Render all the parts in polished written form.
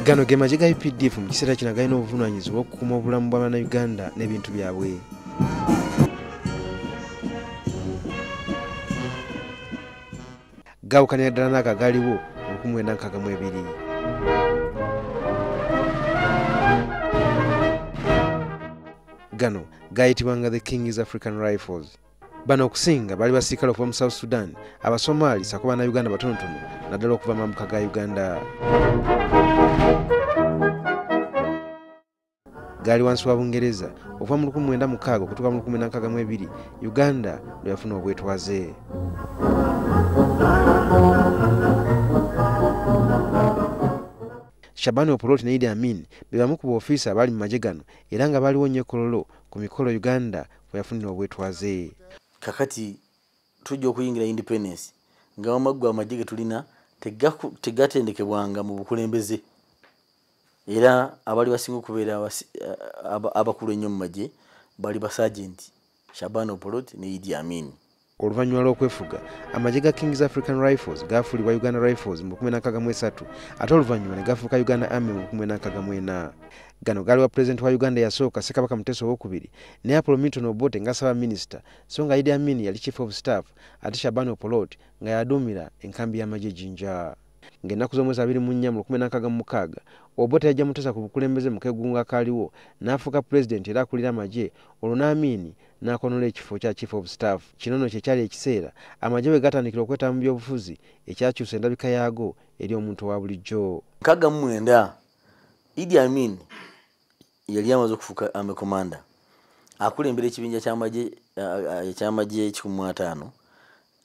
Gano ge magye ga UPDF mu kiseera kino galina obuvunaanyizibwa okukuuma obulamu bwa bannayuganda n'ebintu byabwe. Gaawukanira ddala n'ago agaaliwo mu 1962. Gano gaayitibwanga the King's African Rifles. Bano okusinga baali basirikale okuva mu South Sudan, Abasomali ssaako bannayuganda batonotono naddala okuva mu mambuka ga Uganda. Gaali wansi wa Bungereza okuva mu 1906 okutuuka mu 1962 Uganda lwe yafuna obwetwaze. Shabani Opolot ne Idi Amin be bamu ku boofiisa abaali mu magye gano era nga baaliwo nnyo Kololo ku mikolo Uganda kwe yafunira obwetwaze. Kakati tujja okuyingira independence nga wamaggwa amagye ge tulina tegatendekebwanga mu bukulembeze, era abaali basinga okubeera abakulu ennyo mu magye bali basajenti Shabani Opolot ne Idi Amin. Oluvannyuma lw'okwefuga, amagye ga King's African Rifles gaafuulibwa Uganda Rifles mu 1963 ate oluvannyuma ne gafuuka Uganda Army mu 1964. Gano gaali wa pulezidenti wa Uganda eyasooka Ssekabaka Mutesa II ne Apollo Milton Obote nga ssaabaminisita, so nga Idi Amin yali chief of staff ate Shabani Opolot nga yaduumira enkambi y'amagye Jinja. Ng'ennaku z'omwezi 24 mu 1966 Obote yajja Mutesa ku bukulembeze mu keegugungo akaaliwo n'afuuka pulezidenti era akulira amagye, olwo n'Amin n'akonola ekifo kya chief of staff. Kino nno kye kyali ekiseera amagye we gatandikira okwetaba mu byobufuzi ekyakyusa endabika yaago eri omuntu owa bulijjo. 69 Idi Amin yali amaze okufuuka army commander, akulembera ekibinja ky'amagye 150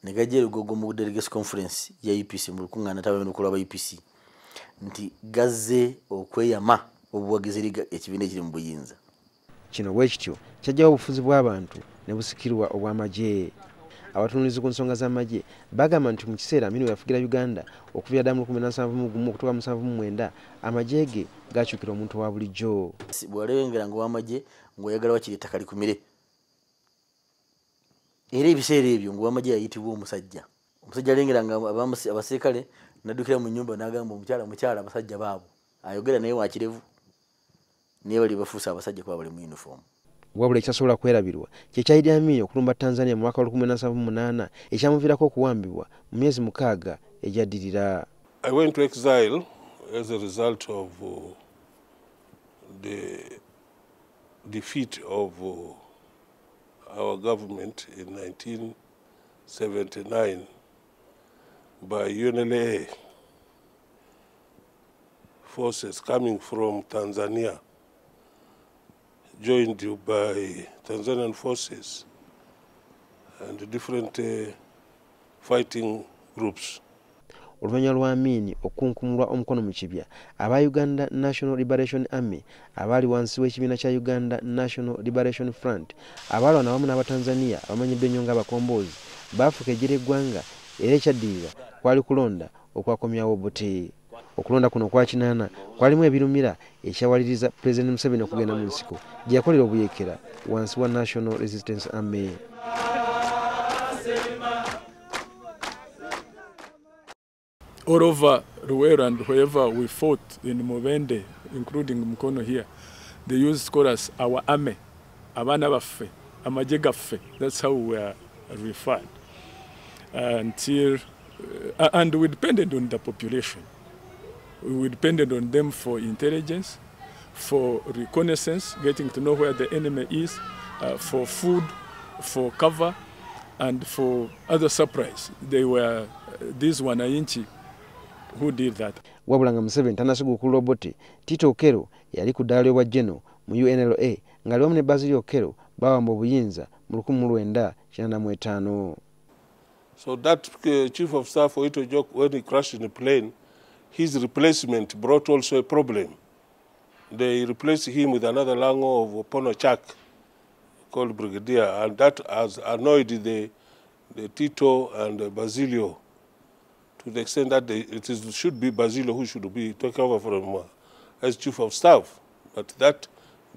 ne gajja e Lugogo mu delegates conference ya UPC mu lukuŋŋaana tabamukulu aba UPC nti gazze okweyama obuwagizi eri ekibiina ekiri mu buyinza. Kino bwe kityo kyajjawo obufuzi bw'abantu ne busikirwa obw'amagye. Abatunuulizi ku nsonga z'amagye bagamba nti mu kiseera Amin we yafugira Uganda okuviira ddala mu 1971 okutuuka mu 1979 amagye ge gakyukira omuntu owa bulijjo. Bw'olengera ng'owamagye ng'oyagala wakiri ettaka likumire, era ebiseera ebyo ng'owamagye yayitibwa omusajja. Omusajja alengera nga abaserikale n'addukira mu nnyumba n'agamba omukyala, mukyala abasajja baabo, ayogera naye wakirevu, naye bali bafuuse abasajja kuba bali mu uniform. Wabula ekitasobola kwerabirwa kye kya Idi Amin okulumba Tanzania mu mwaka wa 1978 ekyamuviirako okuwambibwa mu myezi 6 egyaddirira. I went to exile as a result of the defeat of our government in 1979 by UNLA forces coming from Tanzania, joined by Tanzanian forces and different fighting groups. Oluvannyuma lwa Amin okunkumulwa omukono mu kibya, aba Uganda National Liberation Army abaali wansi w'ekibiina kya Uganda National Liberation Front abaalwana wamu n'Abatanzania abamanyiddwa ennyo ng'abakomboozi baafuuka eggye ly'eggwanga, era ekyaddirira kwali kulonda okwakomyawo Obote. Okulonda kuno okwa 8 kwalimu ebirumira ekyawaliriza Pulezidenti Museveni okugenda mu nsiko gye yakolera obuyeekera wansi wa National Resistance Army. All over Luweero and wherever we fought in Mubende, including Mukono here, they used to call us our army, abaana baffe, amagye gaffe. That's how we were referred. And we depended on the population. We depended on them for intelligence, for reconnaissance, getting to know where the enemy is, for food, for cover, and for other supplies. They were these wananchi who did that. Wabula nga Museveni tannasiguukulula Obote, Tito Okello yali ku ddaala ly'obwa General mu UNLA ng'ali wamu ne Bazilio Okello baawamba obuyinza mu 1985. So that chief of staff Oyite Ojok, when he crashed in the plane, his replacement brought also a problem. They replaced him with another Lango of Opono Chak called Brigadier, and that has annoyed the Tito and Basilio to the extent that it should be Basilio who should be taken over from as chief of staff. But that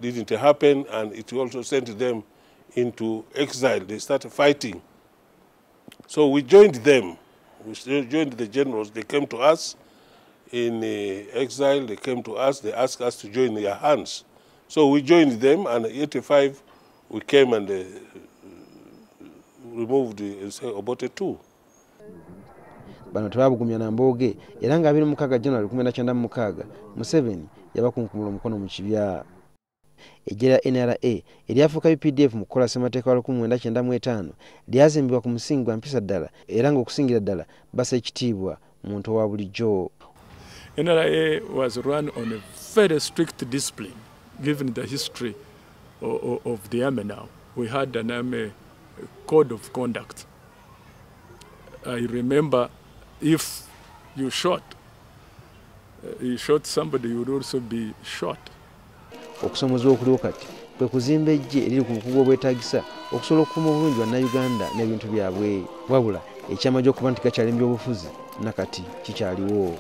didn't happen, and it also sent them into exile. They started fighting. So we joined them. We joined the generals. They came to us In exile, they came to us, they asked us to join their hands. So we joined them, and in 85, we came and removed the Obote too. Bano tebabugumya na mbooge era nga 26 January 1996 Museveni yabakunkumula omukono mu kibya. Eggye lya NRA eryafuuka UPDF mu kukola ssemateeka wa 1995 lyazimbibwa ku musingi gwa mpisa ddala era ng'okusingira ddala bassa ekitiibwa muntu owa bulijjo. NRA was run on a very strict discipline given the history of the army now. We had an army code of conduct. I remember if you shot somebody, you would also be shot. Okusomozebwa okuliwo kati kwe kuzimba eggye eriri ku bukugu obwetaagisa okusobola okukuuma obulungi bannayuganda n'ebintu byabwe. Wabula ekyamagye okuba nti gakyali mu byobufuzi nakati kikyaliwo.